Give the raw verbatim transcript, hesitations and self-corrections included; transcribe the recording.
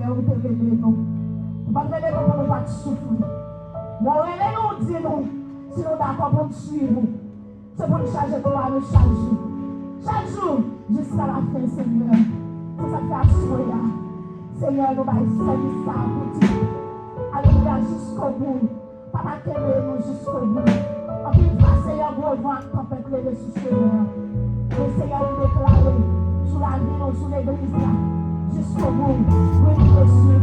Ou te rele nou. Ou pa t rele nou pou nou pa t soufri. Men w rele nou, w di nou, si nou dakò pou n swiv ou, se pou n chaje kwa nou chak jou. Chak jou, jiska lafen, Senyè. Se sa k fè aswè a, Senyè, nou bay sèvis sa a pou di, alelouya, jiskobou. Papa, kenbe nou jiskobou. Anpil fwa, Senyè, gwo van ak tanpèt leve sou chemen an. Men, Senyè, nou deklare sou lavi nou, sou legliz la, jiskobou, we need to see